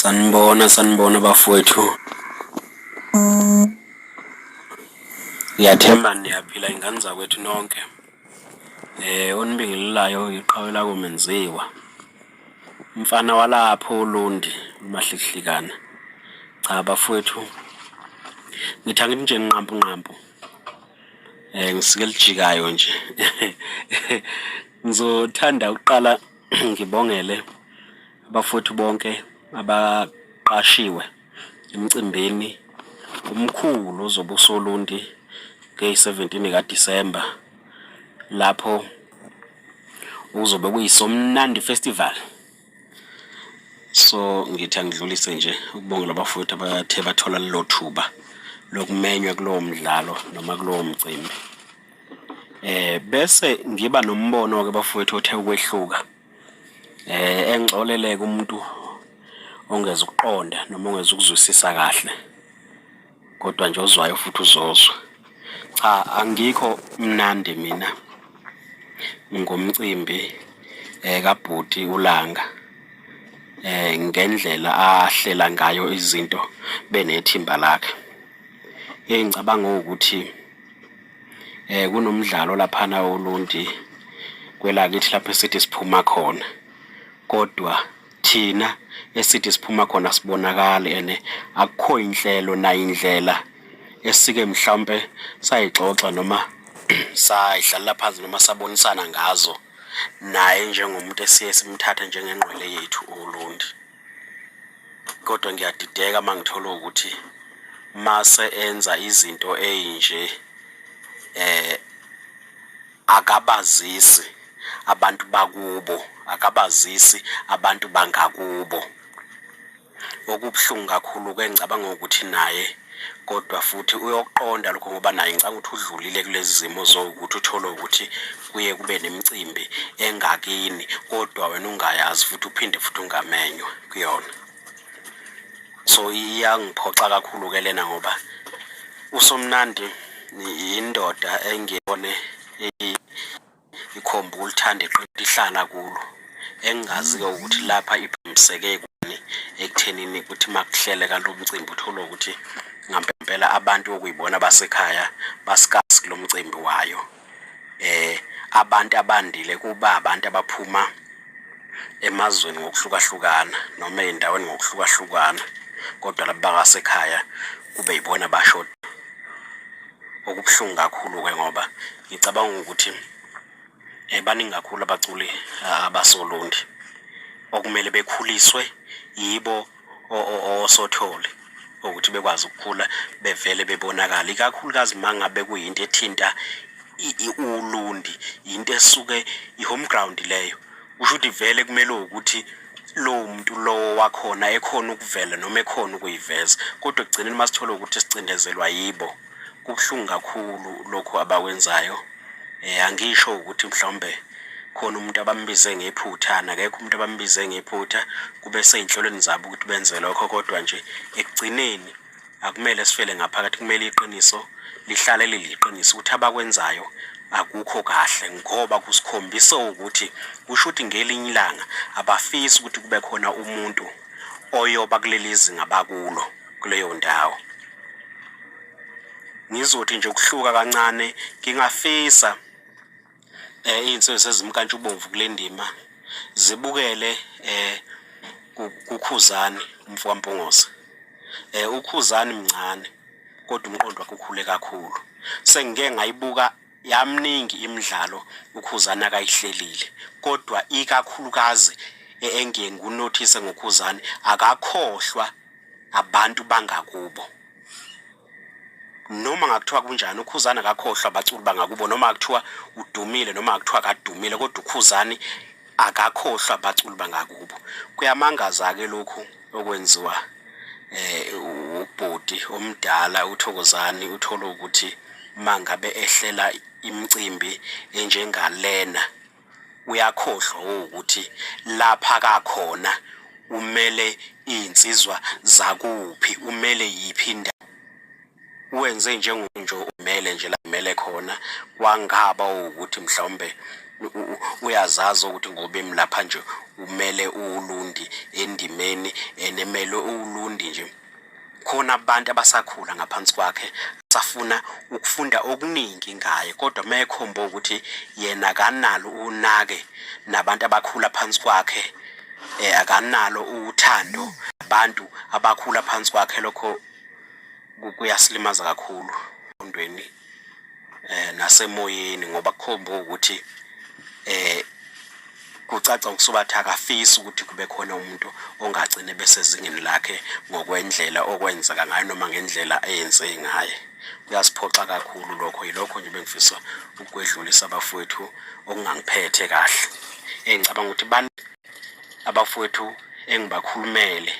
Sanibona, sanibona bafowethu. Ngiyathemba niyaphila ingane zakwethu nonke. Onibingelelayo iqhawe lakoMenziwa. Umfana walapho uLundi uMahlikihlikana. Cha bafowethu, ngithi angithi nje nqampu nqampu. Ngisike elijikayo nje. Ngizothanda ukuqala ngibongele abafowethu bonke abaqashiwe emcimbini omkhulu ozobe usoLundi ngeyi-17 kaDisemba lapho kuzobe kuyiSomnandi Festival. So ngithi angidlulise nje ukubongela abafowethu abathe bathola lelo thuba lokumenywa kulowo mdlalo noma kulowo mcimbi. Bese ngiba nombono-ke bafowethu othe ukwehluka. Engixoleleke umuntu ongeze ukuqonda noma ongeze ukuzwisisa kahle kodwa nje ozwayo futhi uzozwa. Cha, angikho mnandi mina ngomcimbi kabhuti uLanga ngendlela ahlela ngayo izinto benethimba lakhe. Engicabanga ukuthi kunomdlalo laphana oLundi kwelakithi lapho esithi siphuma khona kodwa thina esithi siphuma khona sibonakali ene akukho inhlelo nayindlela esike mhlawumpe sayixoxa noma sayidlalela phansi noma sabonisana ngazo naye njengomuntu esiye simthathe njengengqwele yethu uLundi. Kodwa ngiyadideka uma ngithola ukuthi mase enza izinto ey'nje akabazisi abantu bakubo, akabazisi abantu bangakubo. Okubuhlungu kakhulu-ke ngicabanga ukuthi naye kodwa futhi uyokuqonda lokho ngoba naye ngicabanga ukuthi udlulile kulezi zimo zowukuthi uthole ukuthi kuye kube nemicimbi engakini kodwa wena ungayazi futhi uphinde futhi ungamenywa kuyona. So iyangiphoxa kakhulu-ke lena ngoba uSomnandi yindoda engiyibone ikhomba ukulithanda iqeda ihlala kulo engingazi-ke ukuthi lapha iphambiseke kuni ekuthenini ukuthi uma kuhleleka lo mcimbi uthole ukuthi ngampela abantu okuyibona basekhaya basikasi kulo mcimbi wayo abantu abandile kuba abantu abaphuma emazweni ngokuhlukahlukana noma ey'ndaweni ngokuhlukahlukana kodwa laba bakasekhaya kube yibona abashoda. Okubuhlungu kakhulu-ke ngoba ngicabanga ukuthi baningi kakhulu abaculi abasoLundi okumele bekhuliswe yibo osothole ukuthi bekwazi ukukhula bevele bebonakale, ikakhulukazi uma ngabe kuyinto ethinta uLundi, yinto esuke i-home ground leyo. Kusho ukuthi vele kumele ukuthi lowo muntu lowo wakhona ekhona ukuvela noma ekhona ukuyiveza, kodwa ekugcineni uma sithola ukuthi sicindezelwa yibo, kubuhlungu kakhulu lokhu abakwenzayo. Angisho ukuthi mhlawumbe khona umuntu abambize ngephutha, akekho umuntu abambize ngephutha, kube sey'nhlelweni zabo ukuthi benze lokho, kodwa nje ekugcineni akumele sifele ngaphakathi, kumele iqiniso lihlale liliqiniso ukuthi abakwenzayo akukho kahle ngoba kusikhombisa ukuthi kusho ukuthi ngelinye ilanga abafisi ukuthi kube khona umuntu oyoba kuleli zinga abakulo kuleyo ndawo. Ngizothi nje ukuhluka kancane, ngingafisa iy'nsizwa ezimnkantshubomvu kule ndima zibukele kuKhuzani umfo kaMpungose. UKhuzani mncane kodwa umqondo wakhe ukhule kakhulu. Sengike ngayibuka yamningi imidlalo uKhuzani akayihlelile kodwa ikakhulukazi engiye ngikunothise ngoKhuzani akakhohlwa abantu bangakubo. Noma ngakuthiwa kunjani uKhuzani akakhohlwa abaculi bangakubo noma kuthiwa udumile noma kuthiwa akadumile kodwa uKhuzani akakhohlwa abaculi bangakubo. Kuyamangaza-ke lokhu okwenziwa ubhuti omdala uThokozani uthole ukuthi uma ngabe ehlela imicimbi enjengalena uyakhohlwa ukuthi lapha kakhona umele iy'nsizwa zakuphi, umele yiphi indawo. Wenze njengonje umele nje la umele khona kwangaba ukuthi mhlawumbe Uyazazi ukuthi ngoba emlapha nje umele uLundi endimeni enemele uLundi nje, khona abantu abasakhula ngaphansi kwakhe safuna ukufunda okuningi ngaye, kodwa uma ekhomba ukuthi yena akanalo unake nabantu abakhula phansi kwakhe, akanalo uthando abantu abakhula phansi kwakhe, lokho kuyasilimaza kakhulu engqondweni nasemoyeni, ngoba kukhomba ukuthi kucaca ngokusubatha akafisi ukuthi kube khona umuntu ongagcine besezingeni lakhe ngokwendlela okwenzeka ngayo noma ngendlela eyenze ngaye. Kuyasiphoxa kakhulu lokho. Yilokho nje bengifisa ukwedlulisa, abafowethu, okungangiphethe kahle, engicabanga ukuthi abafowethu engibakhulumele.